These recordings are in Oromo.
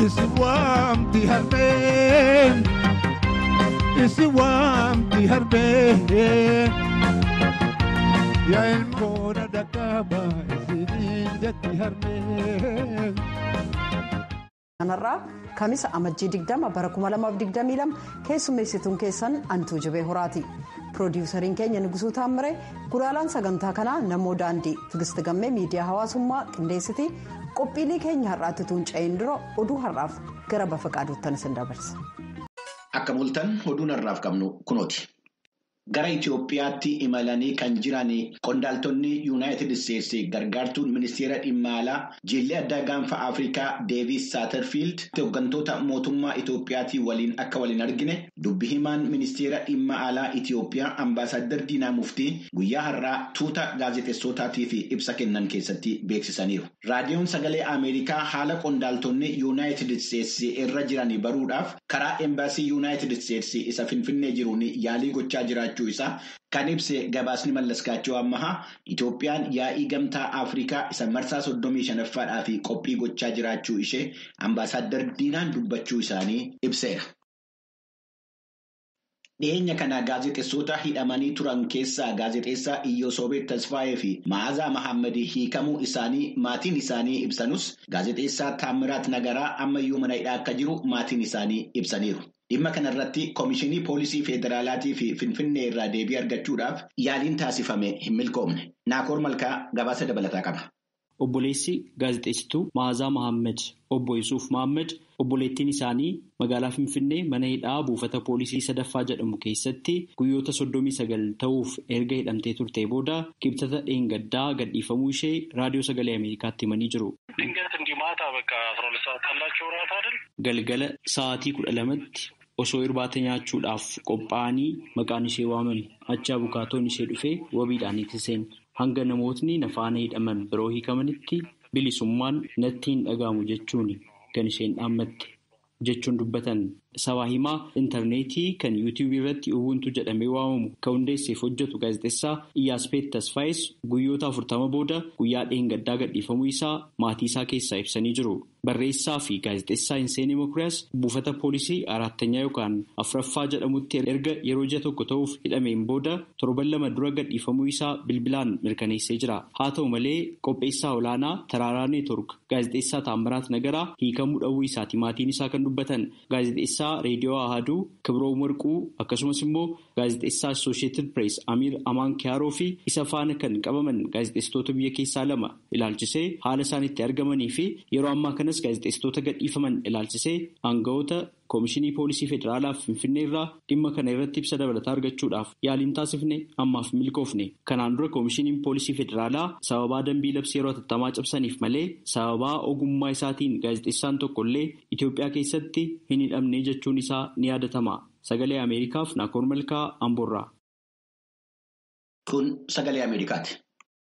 Isi waamti harmeen, isi waamti harmeen. Yaa ilmoora dhaqaba isiniin jetti harmeen. Kanarraa Kamisa Amajjii 20 bara 2022 keessummeessituun keessan Antuu Jibee Horaati. Piroodiwusariin keenya Nugusuu Taammiree, gulaalaan sagantaa kanaa Namoo Daandii, Tigisti Gammee miidiyaa hawaasummaa qindeessitii. Qophiilee keenya har'aatti tuunca'een dura oduu har'aaf gara bafa qaaduuttan isin dabarsa. Akka bultan oduun har'aaf qabnu kunooti. Gara Itoophiyaatti imalanii kan jiran qondaaltonni Yuunaayitid Isteetsi gargaartuun ministeera dhimma alaa jillee addaa gaanfa Afrikaa Deevis Saaterfiild hooggantoota mootummaa Itoophiyaatii waliin akka waliin argine dubbi himaan ministeera dhimma alaa Itoophiyaa Ambaasaadder Diinaa Muftii guyyaa har'aa tuuta gaazexeessootaatiif ibsa kennan keessatti beeksisaniiru. Raadiyoon sagalee Ameerikaa haala qondaaltonni Yuunaayitid Isteetsi irra jiran baruudhaaf karaa embaasii Yuunaayitid Isteetsi isa Finfinnee jiruun yaalii gochaa jiraachuu isaa kan ibse gabaasni Mallaskaachoo Ammahaa, Itoophiyaan yaa'ii gamtaa Afrikaa isa marsaa 35ffaadhaa fi qophii gochaa jiraachuu ishee Ambaasaadder Diinaan dubbachuu isaanii ibseera. Dhiyeenya kana gaazexeessota hidhamanii turan keessaa gaazexeessaa Iyyoosobeet Tasfaayee fi Ma'aazaa Mahammad hiikamuu isaanii maatiin isaanii ibsanus, gaazexeessaa Taammiraat Nagaraa ammayyuu mana hidhaa akka jiru maatiin isaanii ibsaniiru. Dhimma kanarratti Koomishinii Poolisii Federaalaatii fi Finfinnee irraa deebii argachuudhaaf yaaliin taasifame hin milkoomne. Naakoor Malkaa gabaasa dabalataa qaba. Obboleessi gaazexeessituu Ma'aazaa Mahammad, Obbo Yusuuf Mahammad, obboleettiin isaanii magaalaa Finfinnee mana hidhaa buufata poolisii sadaffaa jedhamu keessatti guyyoota 39 ta'uuf erga hidhamtee turte booda Kibxata dheengaddaa gadhiifamuu ishee Raadiyoo Sagalee Ameerikaatti himanii jiru. Galgala sa'aatii 12tti osoo irbaata nyaachuudhaaf qophaa'anii maqaan ishee waamame. Achi abukaatoon ishee dhufee wabiidhaan hiiksiseen. Hanga namootni na faana hidhaman biroo hiikamanitti bilisummaan natti hin dhaga'amu jechuun kan isheen dhaammatte jechuun dubbatan. Sabaa himaa intarneetii kan Yuutiyuubii irratti Ubuntu jedhamee waamamu kan hundeesseef hojjetu gaazexeessaa Iyyaaspeet Tasfaayis guyyoota 40 booda guyyaa dheengaddaa gadhiifamuu isaa maatii isaa keessaa ibsanii jiru. Barreessaa fi gaazexeessaa Hinseenee Mokuriyaas buufata poolisii araattanyaa yookaan afuraffaa jedhamutti erga yeroo ji'a tokko ta'uuf hidhameen booda torban 2 dura gadhiifamuu isaa bilbilaan mirkaneessee jira. Haa ta'u malee, qopheessaa olaanaa Taraaraa Neetwork gaazexeessaa Taammiraat Nagaraa hiikamuu dhabuu isaati maatiin isaa kan dubbatan. Gaazexeessaa Reediyoo Ahaduu Kibroo Warquu, akkasumas immoo gaazexeessaa Associated Press Amiir Amaan Kiyaaroo fi isa faana kan qabaman gaazexeessitoota biyya keessaa lama ilaalchisee haala isaan itti argamanii fi yeroo ammaa kanas gaazexeessitoota gadhiifaman ilaalchisee aangawoota Koomishinii Poolisii Federaalaa Finfinnee irraa dhimma kana irratti ibsa dabalataa argachuudhaaf yaaliin taasifne ammaaf milkoofne. Kanaan dura Koomishiniin Poolisii Federaalaa sababaa dambii labsii yeroo hatattamaa cabsaniif malee sababaa ogummaa isaatiin gaazexeessaan tokkollee Itoophiyaa keessatti hin hidhamne jechuun isaa ni yaadatama. Sagalee Ameerikaaf Naakoor Malkaa, Amboorraa. Kun Sagalee Ameerikaati.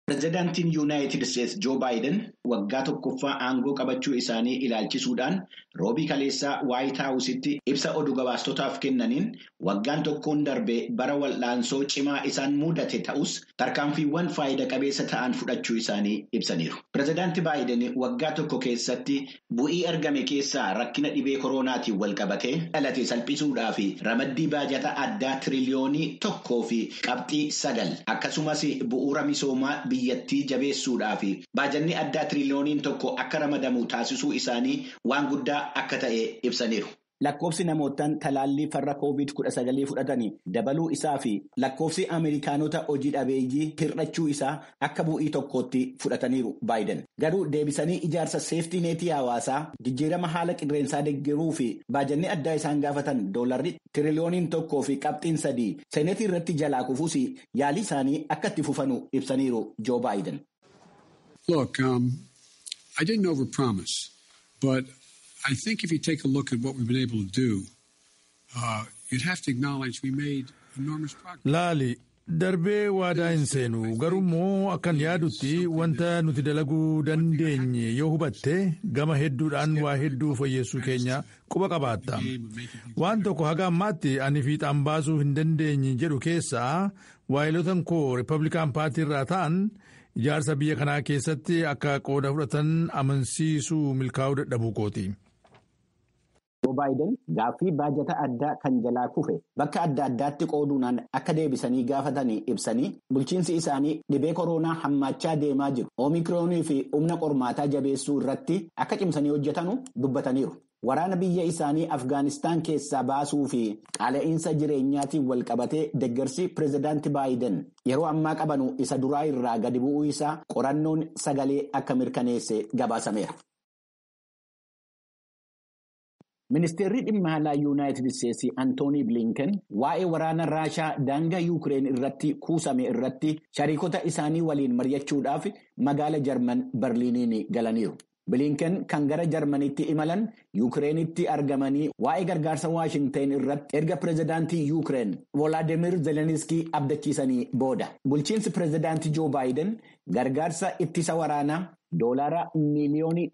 Pireezidaantiin Yuunaayitid Isteetsi Joo Baayiden waggaa tokkoffaa aangoo qabachuu isaanii ilaalchisuudhaan roobii kaleessaa Waayit Haawusitti ibsa oduu gabaastotaaf kennaniin, waggaan tokkoon darbe bara wal'aansoo cimaa isaan mudate ta'us tarkaanfiiwwan faayida qabeessa ta'an fudhachuu isaanii ibsaniiru. Pireezidaanti Baayiden waggaa tokko keessatti bu'ii argame keessaa rakkina dhibee koronaatiin wal qabatee dhalate salphisuudhaa fi ramaddii baajata addaa tiriliyoonii 1.9, akkasumas bu'uura misoomaa biyyattii jabeessuudhaa fi baajanni addaa tiriliyooniin 1 akka ramadamu taasisuu isaanii waan guddaa akka ta'e ibsaniiru. Lakkoofsi namootaan talaallii farra COVID-19 fudhatanii dabaluu isaa fi lakkoofsi Ameerikaanota hojii dhabeeyyii hir'achuu isaa akka bu'ii tokkootti fudhataniiru Baayiden. Garuu deebisanii ijaarsa safety netii hawaasaa, jijjiirama haala qilleensaa deeggaruu fi baajanni addaa isaan gaafatan doolarri tiriliyooniin 1.3 seenetii irratti jalaa kufuus yaalii isaanii akka itti fufanu ibsaniiru Joo Baayiden. Look, I didn't overpromise, but I think if you take a look at what we've been able to do, you'd have to acknowledge we made enormous progress. Laali, darbee waadaa hin seenu, garuu akkan yaadutti wanta nuti dalaguu dandeenye yoo hubatte gama hedduudhaan waa hedduu fooyyessuu keenya quba qabaatta. Waan tokko haga ammaatti ani fiixaan baasuu hin dandeenye jedhu keessaa waayilotan koo Riippablikaan Paartii irraa ta'an ijaarsa biyya kanaa keessatti akka qooda fudhatan amansiisuu milkaa'uu dadhabuu kooti. Joo Baayiden gaaffii baajata addaa kan jalaa kufe bakka adda addaatti qooduudhaan akka deebisanii gaafatanii ibsanii bulchiinsi isaanii dhibee koronaa hammaachaa deemaa jiru oomikroonii fi humna qormaataa jabeessuu irratti akka cimsanii hojjetanu dubbataniiru. Waraana biyya isaanii Afgaanistaan keessaa baasuu fi qaala'iinsa jireenyaatiin wal qabatee deeggarsi pireezidaantii Baayiden yeroo ammaa qabanu isa duraa irraa gadi bu'uu isaa qorannoon sagalee akka mirkaneesse gabaasameera. Ministeerri dhimma alaa Yuunaayitid Isteetsi Antoonii Bilinken waa'ee waraana Raashaa daangaa Yuukireen irratti kuusame irratti shariikota isaanii waliin mari'achuudhaaf magaala Jarman Berliiniin galaniiru. Bilinken kan gara Jarmanitti imalan Yuukireenitti argamanii waa'ee gargaarsa Waashingteen irratti erga pireezidaantii Yuukireen Voolaadimir Zelenskii abdachiisanii booda. Bulchiinsi pireezidaantii Joo Baayiden gargaarsa ittisa waraanaa $200 miiliyoonii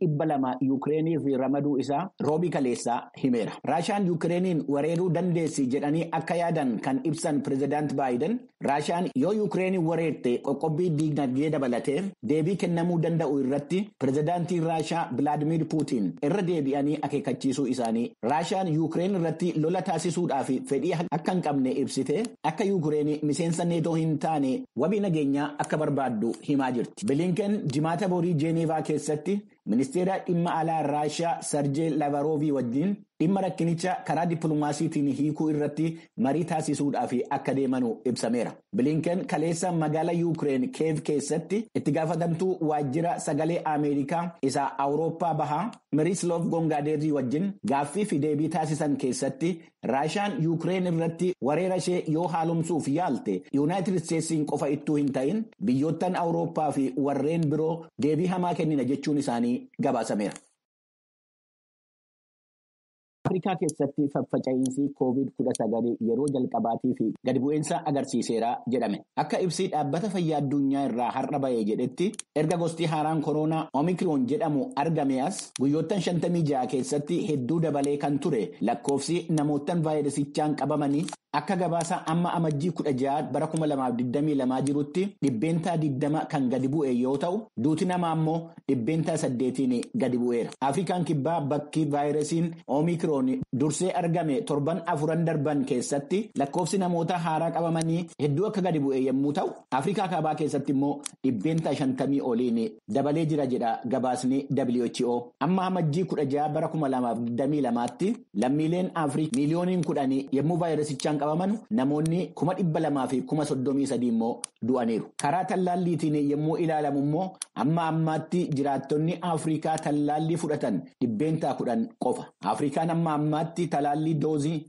Yuukireeniif ramaduu isaa roobii kaleessaa himeera. Raashaan Yuukireeniin weeraruu dandeessi jedhanii akka yaadan kan ibsan pireezidaant Baayiden Raashaan yoo Yuukireeniin weerarte qoqqobbii diinagdee dabalatee deebii kennamuu danda'u irratti pireezidaantiin Raashaa Bilaadimir Puutiin irra deebi'anii akeekkachiisuu isaanii Raashaan Yuukireen irratti lola taasisuudhaaf fedhii akka hin qabne ibsite akka Yuukireen miseensa neetoo hin taane wabii nageenyaa akka barbaaddu himaa jirti. Bilinken jimaata borii Jeeneevaa keessatti ministeera dhimma alaa Raashaa Sarjee Lavaroovii wajjin dhimma rakkinicha karaa dippiloomaasiitiin hiikuu irratti marii taasisuudhaaf akka deemanu ibsameera. Bilinken kaleessa magaala Yuukireen Keev keessatti itti gaafatamtuu waajjira sagalee Ameerikaa isa Awurooppaa bahaa Mirisloof Gongaadeerii wajjin gaaffii fi deebii taasisan keessatti Raashaan Yuukireen irratti weerara ishee yoo haalomsuuf yaalte Yuunaayitid Isteetsiin qofa ittuu hin ta'in biyyoottan Awurooppaa fi warreen biroo deebii hamaa kennina jechuun isaanii gabaasameera. Afrikaa keessatti faffaca'iinsi COVID-19 yeroo jalqabaatii fi gadi bu'iinsa agarsiiseera jedhame. Akka ibsi dhaabbata fayyaa addunyaa irraa har'a bahee jedhetti erga gosti haaraan koronaa Omikron jedhamu argame as guyyoottan 56 keessatti hedduu dabalee kan ture lakkoofsi namoottan vaayirasichaan qabamanii akka gabaasa amma amajjii 16 bara 2022 jirutti 20% kan gadi bu'e yoo ta'u duuti namaa immoo 8% gadi bu'eera. Afrikaan kibbaa bakki vaayirasiin Omikron dursee argame torban afuran darban keessatti lakkoofsi namoota haaraa qabamanii hedduu akka gadi bu'e yommuu ta'u Afrikaa kaabaa keessatti immoo 50% oliin dabalee jira jedha gabaasni WHO. Amma amajjii 16 bara 2022tti lammiileen Afrikaa miiliyooniin 10 yommuu vaayirasichaan qabaman namoonni 233,000 immoo du'aniiru. Karaa tallaalliitiin yommuu ilaalamu immoo amma ammaatti jiraattonni Afrikaa tallaallii fudhatan 10% qofa. Afrikaan amma ammaatti talaallii doozii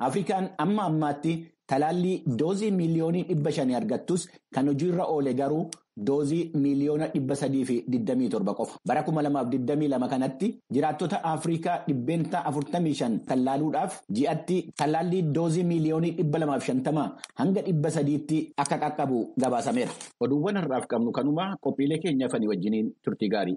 500,000 argattus kan hojiirra oole garuu doozii 327,000,000 qofa. Bara 2022 kanatti jiraattota Afrikaa 45% tallaaluudhaaf ji'atti tallaallii doozii 250,000,000 hanga 300tti akka qaqqabu gabaasameera. Oduuwwan har'aaf qabnu kanuma qophiilee keenya fanii wajjiniin turtii gaarii.